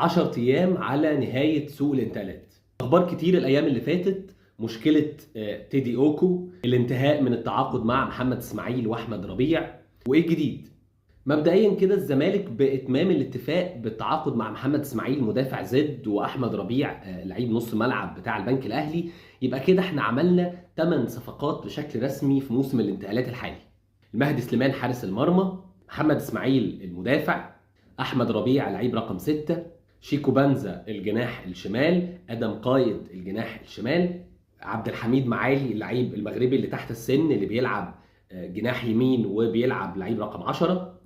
10 ايام على نهاية سوق الانتقالات. اخبار كتير الايام اللي فاتت، مشكلة تيدي اوكو، الانتهاء من التعاقد مع محمد اسماعيل واحمد ربيع، وايه الجديد؟ مبدئيا كده الزمالك باتمام الاتفاق بالتعاقد مع محمد اسماعيل مدافع زد واحمد ربيع لعيب نص ملعب بتاع البنك الاهلي، يبقى كده احنا عملنا 8 صفقات بشكل رسمي في موسم الانتقالات الحالي. المهدي سليمان حارس المرمى، محمد اسماعيل المدافع، احمد ربيع لعيب رقم 6، شيكو بانزا الجناح الشمال، ادم قايد الجناح الشمال، عبد الحميد معالي اللعيب المغربي اللي تحت السن اللي بيلعب جناح يمين وبيلعب لعيب رقم 10،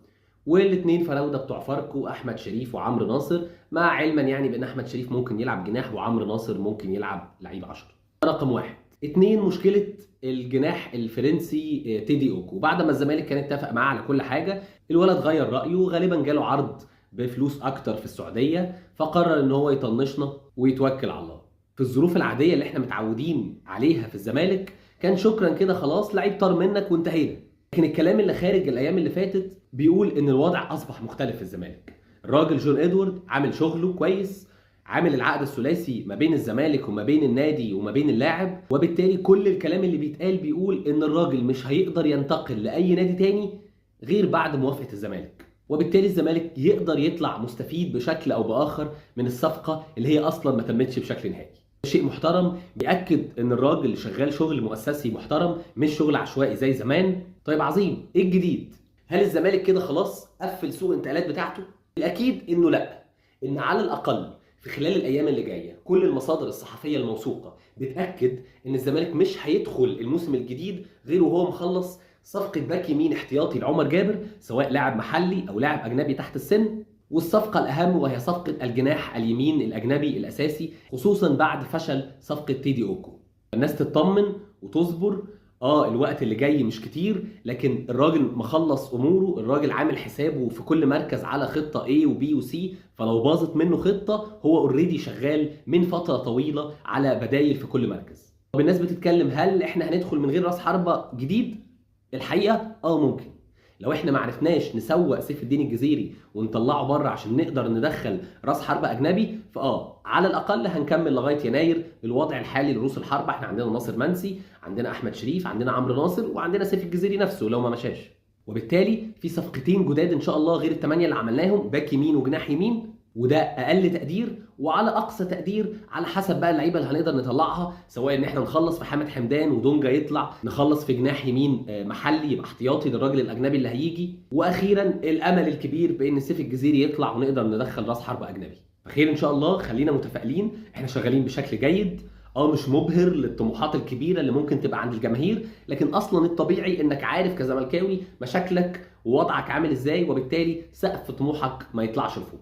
والاثنين فراوده بتوع فاركو احمد شريف وعمرو ناصر، مع علما يعني بان احمد شريف ممكن يلعب جناح وعمرو ناصر ممكن يلعب لعيب 10. رقم 1. 2، مشكلة الجناح الفرنسي تيدي اوكو، بعد ما الزمالك كان اتفق معاه على كل حاجة، الولد غير رايه، غالبا جاله عرض بفلوس اكتر في السعودية، فقرر ان هو يطنشنا ويتوكل على الله. في الظروف العادية اللي احنا متعودين عليها في الزمالك كان شكرا كده خلاص لعيب طار منك وانتهينا، لكن الكلام اللي خارج الايام اللي فاتت بيقول ان الوضع اصبح مختلف في الزمالك. الراجل جون ادوارد عامل شغله كويس، عامل العقد الثلاثي ما بين الزمالك وما بين النادي وما بين اللاعب، وبالتالي كل الكلام اللي بيتقال بيقول ان الراجل مش هيقدر ينتقل لاي نادي تاني غير بعد موافقة الزمالك، وبالتالي الزمالك يقدر يطلع مستفيد بشكل او باخر من الصفقة اللي هي اصلا ما تمتش بشكل نهائي. شيء محترم بيأكد ان الراجل شغال شغل مؤسسي محترم، مش شغل عشوائي زي زمان. طيب عظيم، ايه الجديد؟ هل الزمالك كده خلاص قفل سوق الانتقالات بتاعته؟ الاكيد انه لا، ان على الاقل في خلال الايام اللي جاية كل المصادر الصحفية الموثوقة بتاكد ان الزمالك مش هيدخل الموسم الجديد غير وهو مخلص صفقة باك يمين احتياطي لعمر جابر، سواء لاعب محلي او لاعب اجنبي تحت السن، والصفقه الاهم وهي صفقة الجناح اليمين الاجنبي الاساسي، خصوصا بعد فشل صفقة تيدي اوكو. الناس تطمن وتصبر، الوقت اللي جاي مش كتير، لكن الراجل مخلص اموره، الراجل عامل حسابه في كل مركز على خطه A و B و C، فلو باظت منه خطه هو already شغال من فترة طويلة على بدايل في كل مركز. طب الناس بتتكلم هل احنا هندخل من غير راس حربه جديد؟ الحقيقة ممكن، لو احنا ما عرفناش نسوق سيف الدين الجزيري ونطلعه بره عشان نقدر ندخل راس حربه اجنبي، على الاقل هنكمل لغاية يناير بالوضع الحالي لرؤوس الحربة. احنا عندنا ناصر منسي، عندنا احمد شريف، عندنا عمرو ناصر، وعندنا سيف الجزيري نفسه لو ما مشاش. وبالتالي في صفقتين جداد ان شاء الله غير الثمانية اللي عملناهم، باك يمين وجناح يمين، وده اقل تقدير، وعلى اقصى تقدير على حسب بقى اللعيبة اللي هنقدر نطلعها، سواء ان احنا نخلص في حامد حمدان ودونجا يطلع، نخلص في جناح يمين محلي يبقى احتياطي للراجل الاجنبي اللي هيجي، واخيرا الامل الكبير بان سيف الجزيري يطلع ونقدر ندخل راس حربه اجنبي. فخير ان شاء الله، خلينا متفائلين، احنا شغالين بشكل جيد، مش مبهر للطموحات الكبيرة اللي ممكن تبقى عند الجماهير، لكن اصلا الطبيعي انك عارف كزملكاوي مشاكلك ووضعك عامل ازاي، وبالتالي سقف طموحك ما يطلعش لفوق.